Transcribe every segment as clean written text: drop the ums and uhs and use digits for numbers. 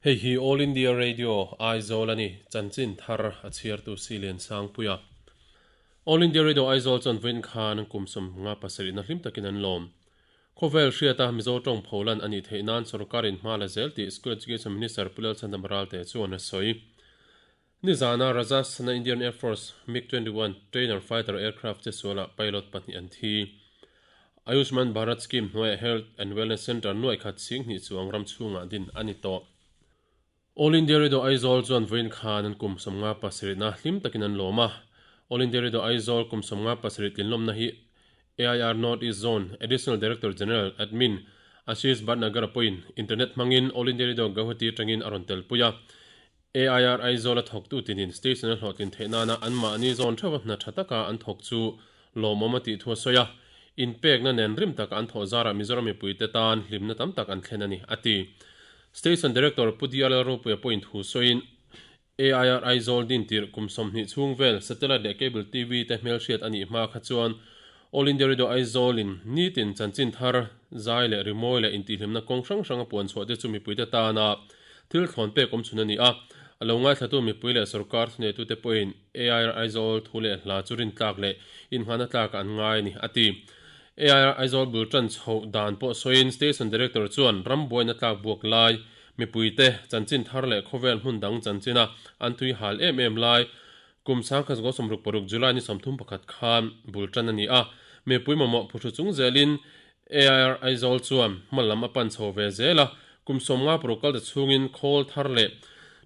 Hei hi All India Radio, Aizawl a ni, chanchin thar a chhiartu Silian Sangpuia. All India Radio Aizawl chuan vawiin khan kum 57 na hlim takin an lawm. Khawvel hriata Mizo tawng pholan a nih theih nan sorkarin hma la zel tih School Education Minister Pu Lalchhandam Ralte chuan a sawi. Nizana Rajasthana Indian Air Force MiG 21 trainer fighter aircraft che sualah pilot pahnih an thi. Ayushman Bharat scheme hnuaiah Health and Wellness Centre nuai khat sing hnih chuang ram chhungah din a ni tawh. All India Radio Aizawl chuan vawiin khan an kum 57 na hlim takin an lawm a. All India Radio Aizawl kum 57 tlinlawmna hi AIR North East Zone Additional Director General, Admin, Ashish Bhatnagar a pawhin internet hmangin All India Radio Gauhati atangin a rawn telpui a. AIR Aizawl a thawktu tinin station a hlawhtlin theih nana anmahni zawn theuha hna tha taka an thawk chu lawmawm a tih thu a sawi a, inpekna nen rim taka an thawh zarah Mizoram mipuite tan hlimna tam tak an thlen a ni, a ti. Station Director Pu DR Lalropuia pawhin thu sawiin, AIR Aizawl din tirh kum 20 chhung vel satellite leh cable TV te hmelhriat a nih hma kha chuan All India Radio Aizawl-in nitin chanchin thar, zai leh rimawi leh intihhlimna kawng hrang hranga puan chhuah te chu mipuite tana thil thlawn pek awm chhun a ni a. A lo ngaithlatu mipui leh sorkar thuneitute pawhin AIR Aizawl thu leh hla chu rintlak leh inngahna tlakah an ngai a ni, a ti. AIR Aizawl bul tan chhoh dan pawh sawiin Station Director chuan ram buaina tlak buak lai, mipuite chanchin thar leh khawvel hmun dang chanchina an tui hal em em lai, Kum 1966 July ni 31 khan bul tan a ni a, mipui mamawh phuhru chung zelin AIR Aizawl chuan hma lam a pan chho ve zel a, kum 56 kal ta chhungin khawl thar leh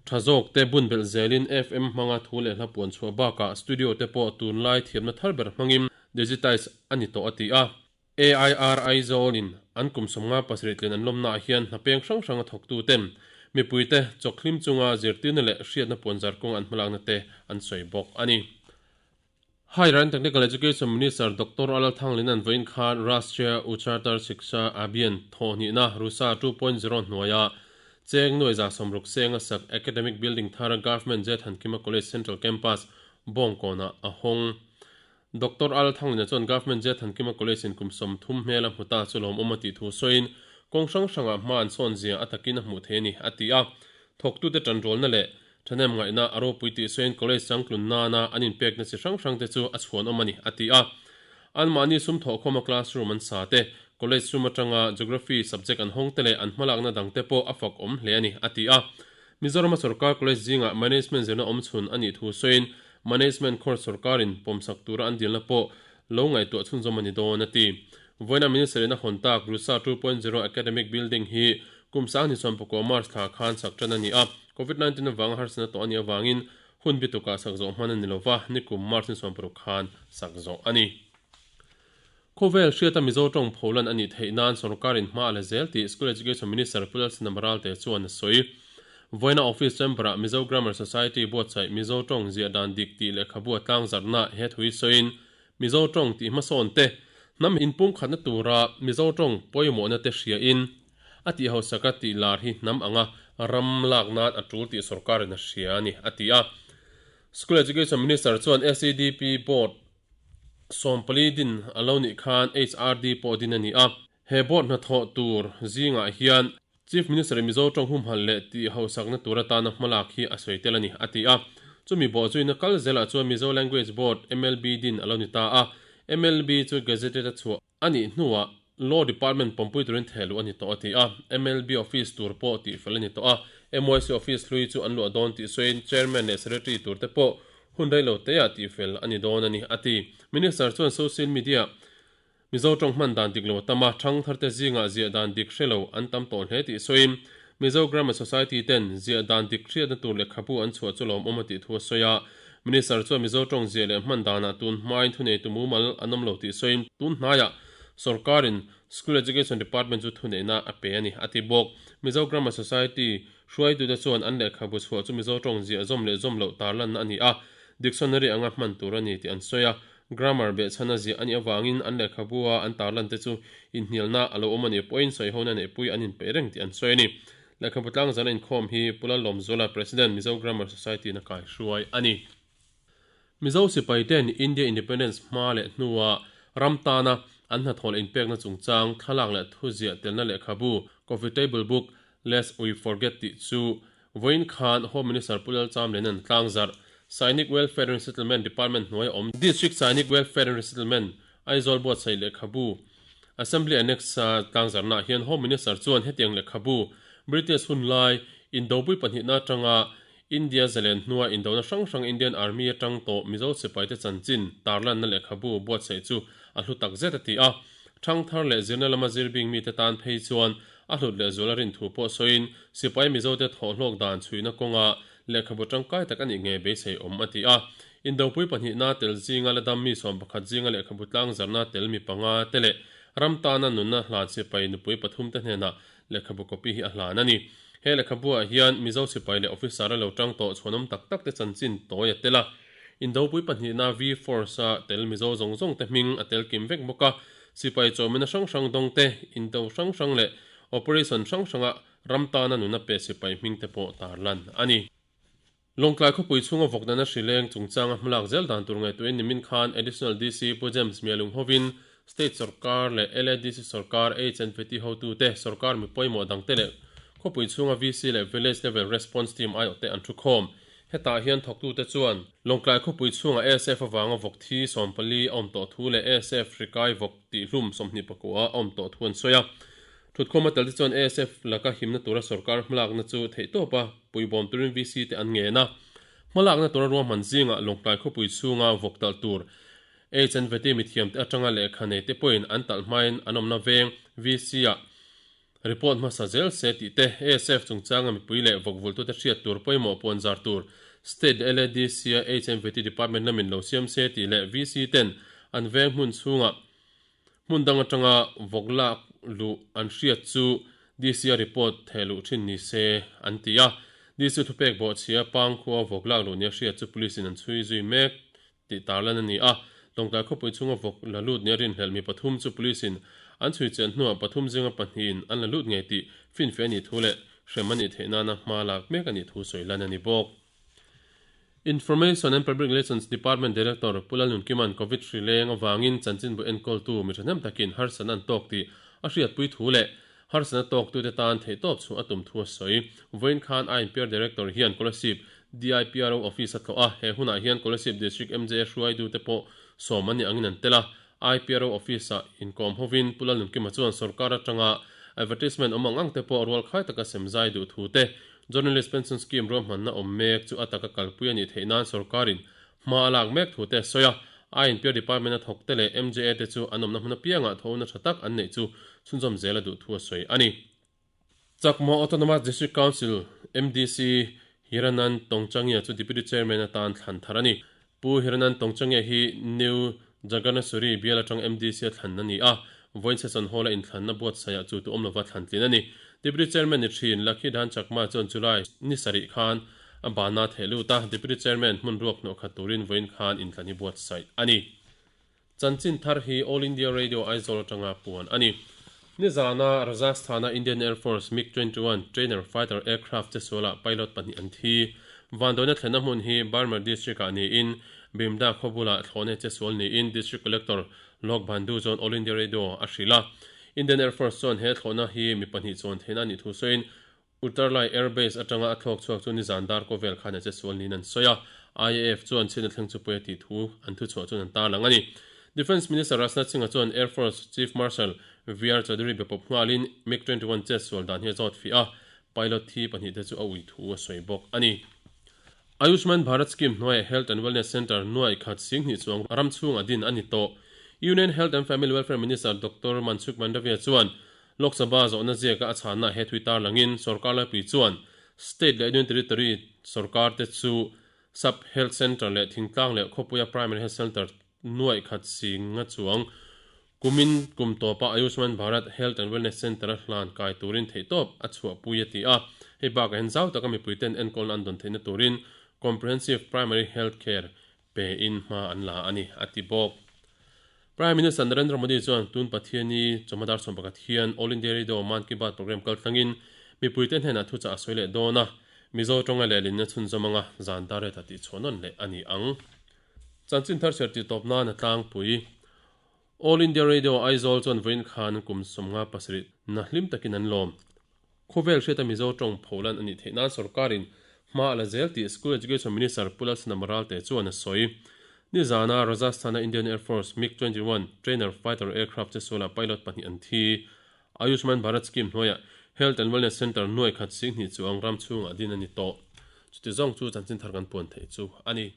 tha zawk te bun belh zelin FM hmanga thu leh hla puan chhuah bakah studio te pawh tunlai thiamna thar ber hmangin digitize a ni tawh a ti a. AIR Aizawl-in an kum 57 tlen an lawmnaah hian hna peng hrang hranga thawktuten mipuite chawkhlim chunga zirtirna leh hriatna puanzar kawng an hmalakna te an sawi bawk a ni. Higher and Technical Education Minister Doctor Alal Thanglin-a'n vawiin khan Rashtriya Uchchatar Shiksha Abhiyan thawhhnihna RUSA 2.0 hnuaia cheng nuai 160 senga sak Academic Building thar Government J Thankima College Central Campus, Bawngkawnah a hawng. Doctor Al Thanglina chuan Government J Thankima College in kum 30 hmel a hmu ta chu lawmawm a tih thu sawiin kawng hrang hrangah hma an sawn zia a takin a hmuh thei a ni, a ti a. Thawktute tanrualna leh thahnem ngaihna a ropui tih sawiin college changtlun nana an inpekna chi hrang hrangte chu a chhuanawm a ni, a ti a. Anmahni sum thawhkhawma classroom an sa te, college sum atanga Geography subject an hawng te leh an hmalakna dangte pawh a fak awm hle a ni, a ti a. Mizorama sorkar college zingah management zirna awmchhun a nih thu sawiin Management course sorkarin pawmsak tura an dilna pawh lo ngaihtuah chhunzawm a ni dawn, a ti. Vawiina Minister in a hawn tak RUSA 2.0 Academic Building hi kum 2019 March thla khan sak tan a ni a, Covid 19 avanga harsatna tawh a nih avangin hun bitukah sak zawh hman a ni lova, nikum March ni 60 khan sak zawh a ni. Khawvel hriata Mizo tawng pholan a nih theih nan sorkarin hma a la zel tih School Education Minister Pu Lalchhandam Ralte chuan a sawi. Vawiina Office Chamber-ah Mizo Grammar Society buatsaih Mizo tawng ziah dan dik tih lehkhabu a tlangzarhna he thu hi sawiin Mizo tawng tih hmasawn te, hnam inpumkhatna tura Mizo tawng pawimawhna te hriain a tih hausak a tih lar hi hnam anga ram lak nan a tul tih sorkarin a hria a ni, a ti a. School Education Minister chuan SEDP Board 14 din a lo nih khan HRD pawh din a ni a. He board hnathawh tur zingah hian Chief Minister in Mizo tawng humhalh leh tih hausakna tur atana hmalak hi a sawi tel a ni, a ti a. Chumi bawh zuina kal zelah chuan Mizo Language Board, MLB, din a lo ni ta a. MLB chu gazetted a chhuah a nih hnuah Law Department pawmpui turin thehluh a ni tawh a ti a. MLB office tur pawh tihfel a ni tawh a. MYC office hlui chu an luah dawn tih sawiin Chairman leh Secretary tur te pawh Hun rei lo teah tihfel a ni dawn a ni, a ti. Minister chuan social media Mizo tawng hman dan dik lo a tam a, thangtharte zingah ziah dan dik hre lo an tam tawh hle tih sawiin Mizo Grammar Society ten ziah dan dik hriatna tur lehkhabu an chhuah chu lawmawm a tih thu a sawi a. Minister chuan Mizo tawng ziah leh hman danah tun hmain thuneitu mumal an awm lo tih sawiin tun hnaiah sorkarin School Education Department chu thuneihna a pe a ni, a ti bawk. Mizo Grammar Society Hruaitute chuan an lehkhabu chhuah chu Mizo tawng ziah zawm leh zawm loh tarlanna a ni a, dictionary anga hman tur a ni tih an sawi a. Grammar behchhana ziah a nih avangin an lehkhabua an tarlante chu inhnialna a lo awm a nih pawhin sawihona neihpui an inpeih reng tih an sawi a ni. Lehkhabu tlangzana inkhawm hi Pu Lalawmzuala, President, Mizo Grammar Society in a kaihruai a ni. Mizo sipaiten India Independence hma leh hnua ram tana an hnathawh leh inpekna chungchang thlalak leh thuziah telna lehkhabu, Coffee Table Book, Lest We Forget tih chu vawiin khan Home Minister Pu Lalchamliana'n tlangzarh Sainik Welfare and Resettlement Department hnuaia awm District Sainik Welfare and Resettlement Aizawl buatsaih lehkhabu Assembly Annex-a tlangzarhnaah hian Home Minister chuan hetiang lehkhabu British hun lai Indopui pahnihna atanga India zalen hnua indona hrang hrang Indian Army atang tawh Mizo sipaite chanchin tarlanna lehkhabu buatsaih chu a hlu tak zet a ti a. Thangthar leh zirna lama zir bing mite tan phei chuan a hlut leh zual a rin thu pawh sawiin sipai Mizote thawhhlawk dan chhuihna kawnga lehkhabu tangkai tak a nih ngei beisei awm a ti a. Indopui pahnihna tel zinga la dam mi 11 zinga lehkhabu tlangzarna tel mi panga te leh ram tana nunna hlan sipai nupui pathum te hnenah Lehkhabu copy hi a hlan a ni. He lehkhabuah hian Mizo sipai leh officer a lo tang tawh chhuanawm tak tak te chanchin tawi a tel a. Indopui pahnihna V-Force a tel Mizo zawng zawng te hming a tel kim vek bawk a. Sipai chawmina hrang hrang dawng te, indo hrang hrang leh operation hrang hranga ram tana nuna pe sipai hming te pawh tarlan a ni. Lawngtlai khawpui chhunga vawkdana hri leng chungchanga hmalak zel dan tur ngaihtuahin nimin khan Additional DC Pu James Mialung hovin State sorkar leh LADC sorkar HNVT hotute, sorkar mi pawimawh dangte leh khawpui chhunga VC leh Village Level Response Team aiawhte an thu khawm. Hetah hian thawktute chuan Lawngtlai khawpui chhunga ASF avanga vawk thi 14 a awm tawh thu leh ASF hri kai vawk tihhlum 21 a awm tawh thu an sawi a. Thutkhawma tel te chuan ASF laka himna tura sorkar hmalakna chu theihtawpa puibawm turin VC te an ngen a. Hmalakna tura ruahman zingah Lawngtlai khawpui chhunga vawk talh tur HNVT mithiam te atanga lehkha nei te pawhin an talh hmain an awmna veng VC ah report hmasa zel se tih te, ASF chungchanga mipui leh vawk vultute hriat tur pawimawh puanzar tur State leh LADC a HNVT Department lamin lo siam se tih leh VC ten an veng hmun chhungah Hmun dang atanga vawk lak luh an hriat chu DC-a report theh luh thin ni se an ti a. DC thupek bawhchhia Pangkhua vawk lak luh nia hriat chu police in an chhui zui mek tih tarlan a ni a. Lawngtlai khawpui chhunga vawk la lut nia rinhlelh mi pathum chu police in an chhui chian hnuah pathum zinga pahnihin an la lut ngei tih finfiah a nih thu leh hrem a nih theih nana hma lak mek a nih thu sawi lan a ni bawk. Information and Public Relations Department Director Pu Lalnunkima'n Covid hri leng avangin chanchinbu enkawltu mi thahnem takin harsatna an tawk tih a hriatpui thu leh harsatna tawktute tan theihtawp chhuah a tum thu a sawi. Vawiin khan INPR Director hian Kolasib DIPRO Office a tlawh a, he hunah hian Kolasib District MJA hruaitute pawh sawm an nih angin an tel a. IPRO Office-ah inkawm hovin Pu Lalnunkima chuan sorkar atanga advertisement awm ang ang te pawh rualkhai taka semzai duh thu te, Journalist Pension Scheme ruahmanna awm mek chu a taka kalpui a nih theih nan sorkarin hma a lak mek thu te a sawi a. INPR Department a thawk te leh MJA te chu an awmna hmun apiangah thawhna tha tak an neih chu chhunzawm zel a duh thu a sawi a ni. Chakma Autonomous District Council, MDC, Hiranand Tongchangia chu Deputy Chairman atan thlan thar a ni. Pu Hiranand Tongchangia hi New Jaganasuri bial atang MDC a thlan a ni a, vawiin Session Hall-a inthlanna buatsaihah chu tu awm lova thlan tlin a ni. Deputy Chairman ni thin Lakhi Dhan Chakma chuan July ni sarih khan a banna a theh lut a, Deputy Chairman hmun ruak hnawh khat turin vawiin khan inthlan hi buatsaih a ni. Chanchin thar hi All India Radio Aizawl atanga puan a ni. Nizana Rajasthan-a Indian Air Force MiG 21 trainer fighter aircraft che sualah pilot pahnih an thi. Vanduaina thlenna hmun hi Barmer district-ah niin Bimda khaw bulah thlawhna che sual niin District Collector Lok Bandhu chuan All India Radio a hrilh a. Indian Air Force chuan he thlawhna hi mi pahnih chuan theihna a nih thu sawiin Uttarlai Air Base atanga a thlawk chhuak chu nizan dar kaw vel khan a che sual niin an sawi a, IAF chuan chhiatna thleng chu pawi a tih thu an thuchhuah chuan an tarlang a ni. Defence Minister Rajnath Singh-a chuan Air Force Chief Marshal VR Chaudhary be pawp nghalin MiG 21 chet sual dan hi a zawt fih a, pilot thi pahnihte chu a ui thu a sawi bawk a ni. Ayushman Bharat Scheme hnuaiah Health and Wellness Centre nuai khat singhnih chuang ram chhungah din a ni tawh. Union Health and Family Welfare Minister Doctor Mansukh Mandaviya chuan Lok Sabha zawhna ziaka a chhanna he thui tarlangin sorkar laipui chuan State leh Union Territory sorkar te chu Sub Health Centre leh thingtlang leh khawpuia Primary Health Centre nuaih khat singa chuang kumin kum tawpa Ayushman Bharat Health and Wellness Centre a hlan kai turin theihtawp a chhuahpui a ti a. Hei bakah hian zau taka mipuiten enkawlna an dawn theihna turin Comprehensive Primary Health Care pe in hma an la a ni, a ti bawk. Prime Minister Narendra Modi chuan tun Pathiani chawhmadar 11 hian All India Radio Mann Ki Baat programme kaltlangin mipuite hnenah thuchah a sawi leh dawn a, Mizo tawnga lehlinna chhunzawm anga zan dar reta tihchhuah nawn leh a ni ang. Chanchin thar chhiar tih tawp nan a tlangpui. All India Radio Aizawl chuan vawiin khan kum 57 na hlim takin an lawm. Khawvel hriata Mizo tawng pholan a nih theih nan sorkarin hma a la zel tih School Education Minister Pu Lalsanam Ralte chuan a sawi. Nizana Rajasthan-a Indian Air Force MiG 21 trainer fighter aircraft chesualah pilot pahnih an thi. Ayushman Bharat Scheme hnuaiah Health and Wellness Centre nuai khat 20,000 chuang ram chhungah din a ni tawh. Chuti zawng chu chanchin thar kan puan theih chu a ni.